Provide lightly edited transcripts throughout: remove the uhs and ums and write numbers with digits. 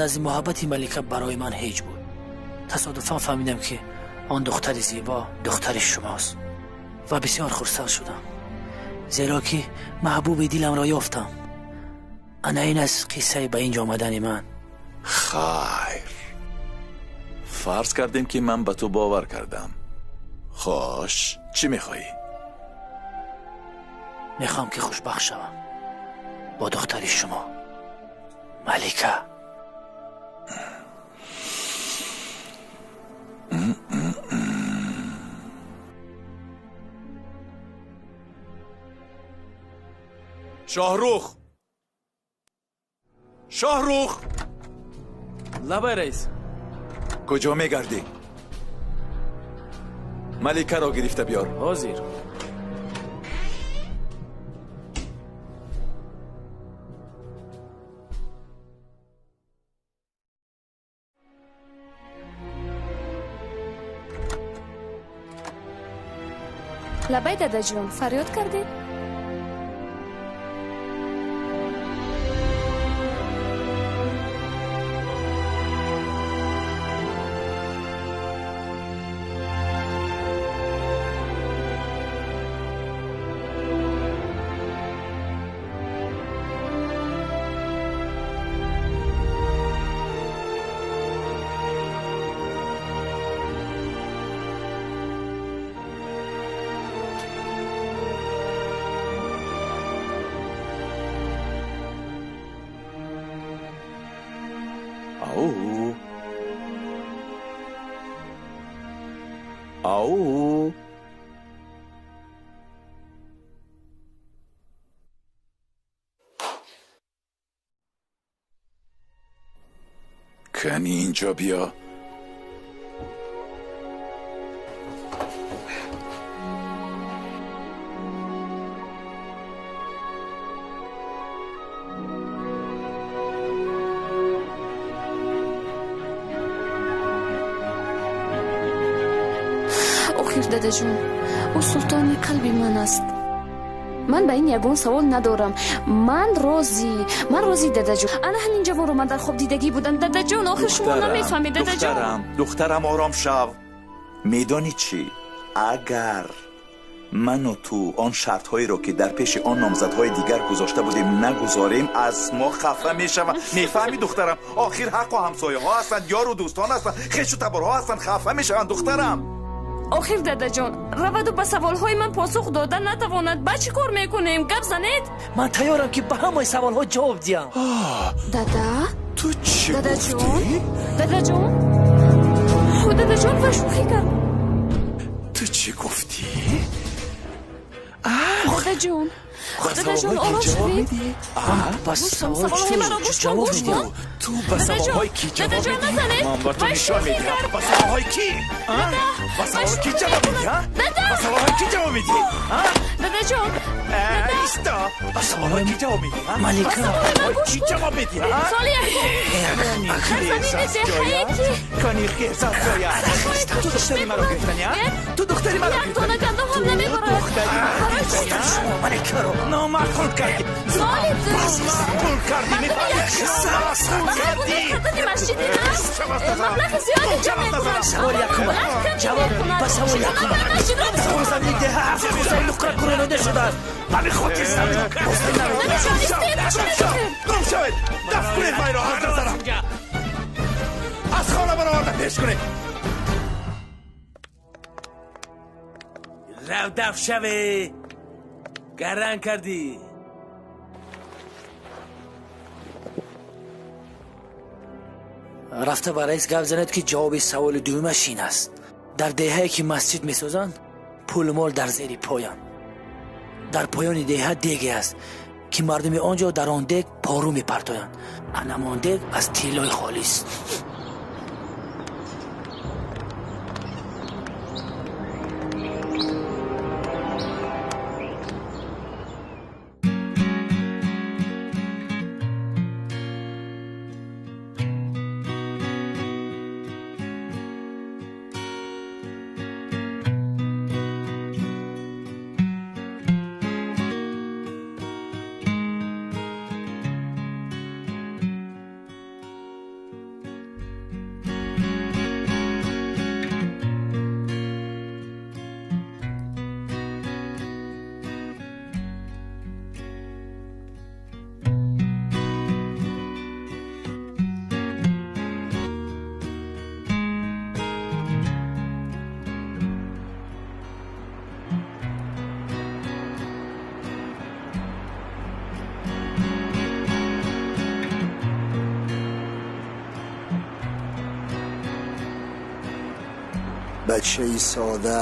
Назди муҳаббати Малика барои ман ҳеҷ буд. Тасодуфан фаҳмидам, ки он духтари зебо духтари шумост ва бисёр хурсанд шудам, зеро ки маҳбуби диламро ёфтам. Ана ин аст қиссаи ба ин ҷо омадани ман. Хайр, фарз кардем, ки ман ба ту бовар кардам. Хош, чӣ мехоҳӣ? Мехоҳам, ки хушбахт шавам бо духтари шумо, Малика. Шоҳрух, Шоҳрух! Лабай, раис. Куҷо мегардӣ? Маликаро гирифта биёр. Ҳозир. Лабай, дадаҷон, фарёд кардед? Ау, ау! Кани инҷо биё. Охир, дадаҷон, ӯ султони қалби ман аст. Ман ба ин ягон савол надорам. Ман розӣ, ман розӣ, дадаҷон. Ана ҳамин ҷавонро ман дар хоб дидагӣ будам, дадаҷон. Охир шумо намефаҳмед, дадаҷон. Духтарам, духтарам, ором шав. Медонӣ чӣ? Агар ману ту он шартҳоеро, ки дар пеши он номзадҳои дигар гузошта будем, нагузорем, аз мо хафа мешаванд. Мефаҳмӣ, духтарам? Охир ҳаққу ҳамсояҳо ҳастанд, ёру дӯстон ҳастанд, хешу таборҳо ҳастанд, хафа мешаванд, духтарам. Охир, дадаҷон, раваду ба саволҳои ман посух дода натавонад, ба чӣ кор мекунем? Гап занед. Ман тайёрам, ки ба ҳамаи саволҳо ҷавоб диҳам. Дада. Ту чӣ? Дадаҷон, дадаҷон, дадаҷон, ва шӯхӣ кард. Ту чӣ гуфтӣ? Дадаҷон, дадаҷон, ором шавед. Ба саволҳои маро гӯш кун, гӯш кун. Ту ба саволҳои кӣ ҷавоб медиҳӣ? Ман ба ту нишон медиҳам. Ба саволҳои кӣ? Ба саволҳои кӣ ҷавоб медиҳӣ? Ба саволҳои кӣ ҷавоб медиҳӣ? Дадаҷон. Исто! Ба саволҳои кӣ ҷавоб медиҳӣ? Малика. Кӣ ҷавоб медиҳӣ? Соли якум дар замини деҳае ки Кани хез аз ҷоят! Ту духтари маро гирифтанӣ, ту духтари маро. Як дона гандум ҳам намебарад. Барои чӣ? Маликаро номаъқул кардӣ. Соли Номаъқул кардӣ, мефаҳмӣ? Номаъқул кардӣ. Кардани масҷиди нав маблағи зиёде ҷамъ мекунад. Саволи якум, ҷавоб ба саволи якум: замини деҳа ҳафт кӯзаи нуқра куронида шудааст. Ба ҳамин хотир Гум шавед! Дафт кунед вайро аз назарам! Аз хона бароварда пеш кунед! Рав, дафт шаве, гаран кардӣ. Рафта ба раис гап занед, ки ҷавоби саволи дуюмаш ин аст: дар деҳае, ки масҷид месозанд, пулу мол дар зери поянд. Дар поёни деҳа деге аст, ки мардуми он ҷо дар он дег пору мепартоянд. Анамон дег аз тиллои холист. Бачаи сода,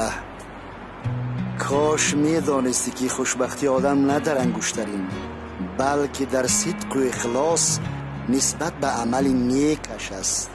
кош медонистӣ, ки хушбахтии одам на дар ангуштарин, балки дар сидқу ихлос нисбат ба амали некаш аст.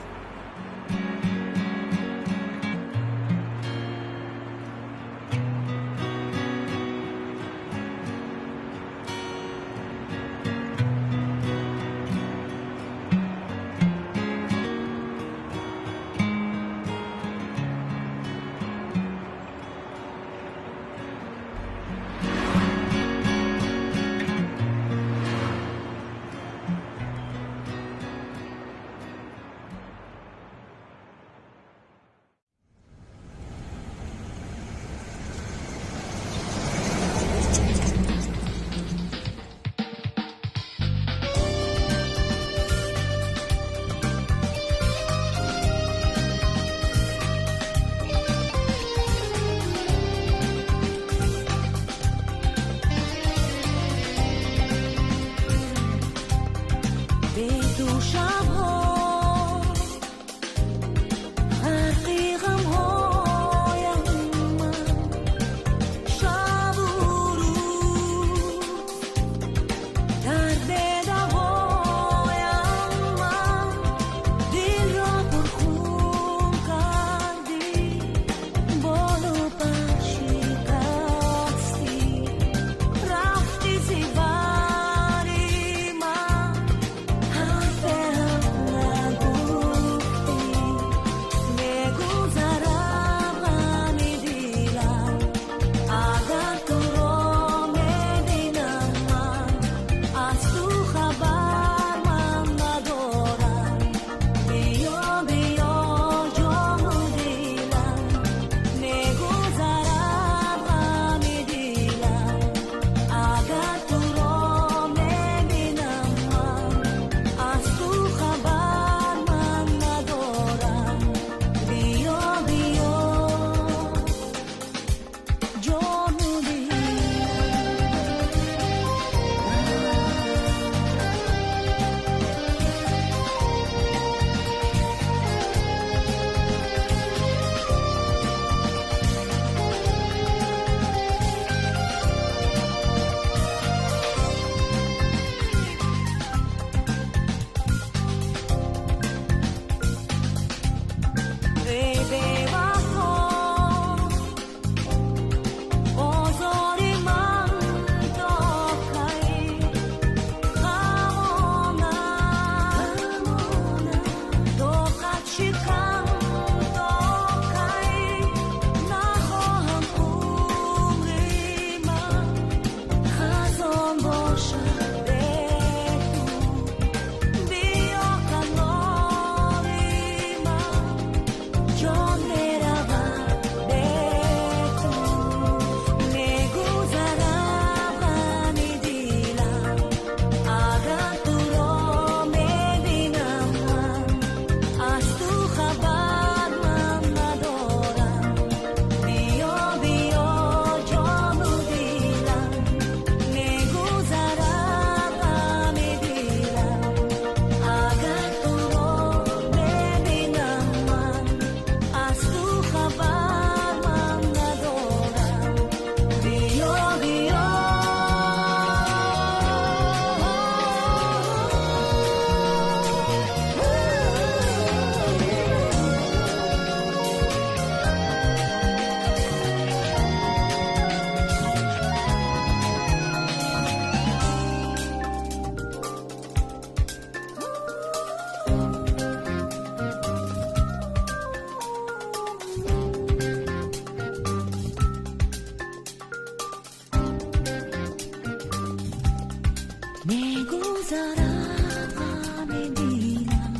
мегузарад ғами дилам,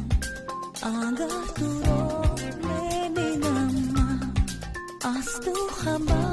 агар туро мебинам ман, аз ту хабар.